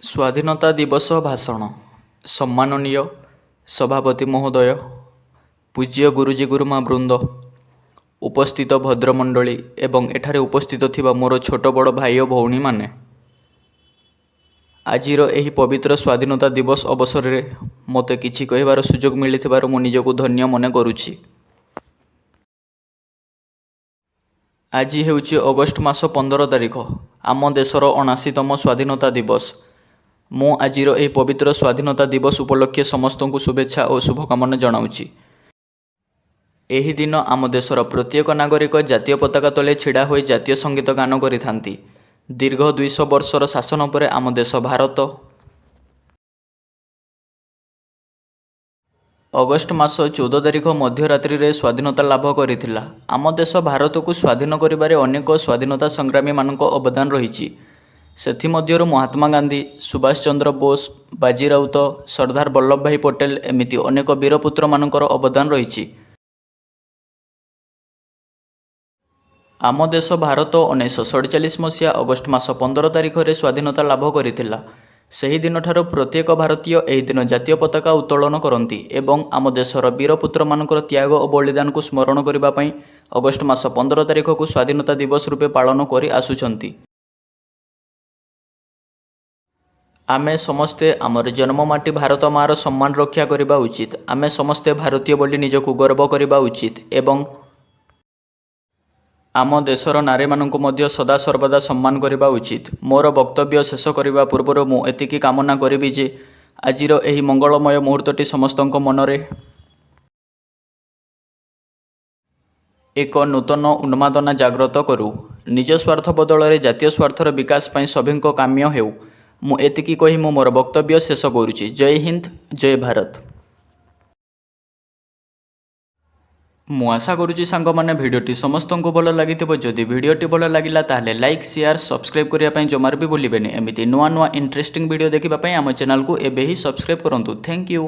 ସ୍ୱାଧୀନତା ଦିବସ ଭାଷଣ। ସମ୍ମାନନୀୟ ସଭାପତି ମହୋଦୟ, ପୂଜ୍ୟ ଗୁରୁଜୀ ଗୁରୁମା ବୃନ୍ଦ, ଉପସ୍ଥିତ ଭଦ୍ରମଣ୍ଡଳୀ ଏବଂ ଏଠାରେ ଉପସ୍ଥିତ ଥିବା ମୋର ଛୋଟ ବଡ଼ ଭାଇ ଓ ଭଉଣୀମାନେ, ଆଜିର ଏହି ପବିତ୍ର ସ୍ୱାଧୀନତା ଦିବସ ଅବସରରେ ମୋତେ କିଛି କହିବାର ସୁଯୋଗ ମିଳିଥିବାରୁ ମୁଁ ନିଜକୁ ଧନ୍ୟ ମନେ କରୁଛି। ଆଜି ହେଉଛି ଅଗଷ୍ଟ ମାସ 15 ତାରିଖ, ଆମ ଦେଶର 79ତମ ସ୍ୱାଧୀନତା ଦିବସ। ମୁଁ ଆଜିର ଏହି ପବିତ୍ର ସ୍ୱାଧୀନତା ଦିବସ ଉପଲକ୍ଷେ ସମସ୍ତଙ୍କୁ ଶୁଭେଚ୍ଛା ଓ ଶୁଭକାମନା ଜଣାଉଛି। ଏହି ଦିନ ଆମ ଦେଶର ପ୍ରତ୍ୟେକ ନାଗରିକ ଜାତୀୟ ପତାକା ତଳେ ଛିଡ଼ା ହୋଇ ଜାତୀୟ ସଙ୍ଗୀତ ଗାନ କରିଥାନ୍ତି। ଦୀର୍ଘ 200 ବର୍ଷର ଶାସନ ପରେ ଆମ ଦେଶ ଭାରତ ଅଗଷ୍ଟ ମାସ 14 ତାରିଖ ମଧ୍ୟରାତ୍ରିରେ ସ୍ୱାଧୀନତା ଲାଭ କରିଥିଲା। ଆମ ଦେଶ ଭାରତକୁ ସ୍ୱାଧୀନ କରିବାରେ ଅନେକ ସ୍ୱାଧୀନତା ସଂଗ୍ରାମୀମାନଙ୍କ ଅବଦାନ ରହିଛି। ସେଥିମଧ୍ୟରୁ ମହାତ୍ମା ଗାନ୍ଧୀ, ସୁଭାଷ ଚନ୍ଦ୍ର ବୋଷ, ବାଜି ରାଉତ, ସର୍ଦ୍ଦାର ବଲ୍ଲଭ ଭାଇ ପଟେଲ ଏମିତି ଅନେକ ବୀରପୁତ୍ରମାନଙ୍କର ଅବଦାନ ରହିଛି। ଆମ ଦେଶ ଭାରତ 1947 ମସିହା ଅଗଷ୍ଟ ମାସ 15 ତାରିଖରେ ସ୍ୱାଧୀନତା ଲାଭ କରିଥିଲା। ସେହି ଦିନଠାରୁ ପ୍ରତ୍ୟେକ ଭାରତୀୟ ଏହି ଦିନ ଜାତୀୟ ପତାକା ଉତ୍ତୋଳନ କରନ୍ତି ଏବଂ ଆମ ଦେଶର ବୀରପୁତ୍ରମାନଙ୍କର ତ୍ୟାଗ ଓ ବଳିଦାନକୁ ସ୍ମରଣ କରିବା ପାଇଁ ଅଗଷ୍ଟ ମାସ 15 ତାରିଖକୁ ସ୍ୱାଧୀନତା ଦିବସ ରୂପେ ପାଳନ କରି ଆସୁଛନ୍ତି। ଆମେ ସମସ୍ତେ ଆମର ଜନ୍ମମାଟି ଭାରତ ମାଆର ସମ୍ମାନ ରକ୍ଷା କରିବା ଉଚିତ। ଆମେ ସମସ୍ତେ ଭାରତୀୟ ବୋଲି ନିଜକୁ ଗର୍ବ କରିବା ଉଚିତ ଏବଂ ଆମ ଦେଶର ନାରୀମାନଙ୍କୁ ମଧ୍ୟ ସଦା ସର୍ବଦା ସମ୍ମାନ କରିବା ଉଚିତ। ମୋର ବକ୍ତବ୍ୟ ଶେଷ କରିବା ପୂର୍ବରୁ ମୁଁ ଏତିକି କାମନା କରିବି ଯେ ଆଜିର ଏହି ମଙ୍ଗଳମୟ ମୁହୂର୍ତ୍ତଟି ସମସ୍ତଙ୍କ ମନରେ ଏକ ନୂତନ ଉନ୍ମାଦନା ଜାଗ୍ରତ କରୁ। ନିଜ ସ୍ୱାର୍ଥ ବଦଳରେ ଜାତୀୟ ସ୍ୱାର୍ଥର ବିକାଶ ପାଇଁ ସଭିଙ୍କ କାମ୍ୟ ହେଉ। ମୁଁ ଏତିକି କହି ମୁଁ ମୋର ବକ୍ତବ୍ୟ ଶେଷ କରୁଛି। ଜୟ ହିନ୍ଦ, ଜୟ ଭାରତ। ମୁଁ ଆଶା କରୁଛି ସାଙ୍ଗମାନେ, ଭିଡ଼ିଓଟି ସମସ୍ତଙ୍କୁ ଭଲ ଲାଗିଥିବ। ଯଦି ଭିଡ଼ିଓଟି ଭଲ ଲାଗିଲା, ତାହେଲେ ଲାଇକ୍, ସେୟାର, ସବସ୍କ୍ରାଇବ୍ କରିବା ପାଇଁ ଜମାରୁ ବି ଭୁଲିବେନି। ଏମିତି ନୂଆ ନୂଆ ଇଣ୍ଟରେଷ୍ଟିଂ ଭିଡ଼ିଓ ଦେଖିବା ପାଇଁ ଆମ ଚ୍ୟାନେଲକୁ ଏବେ ହିଁ ସବସ୍କ୍ରାଇବ୍ କରନ୍ତୁ। Thank you.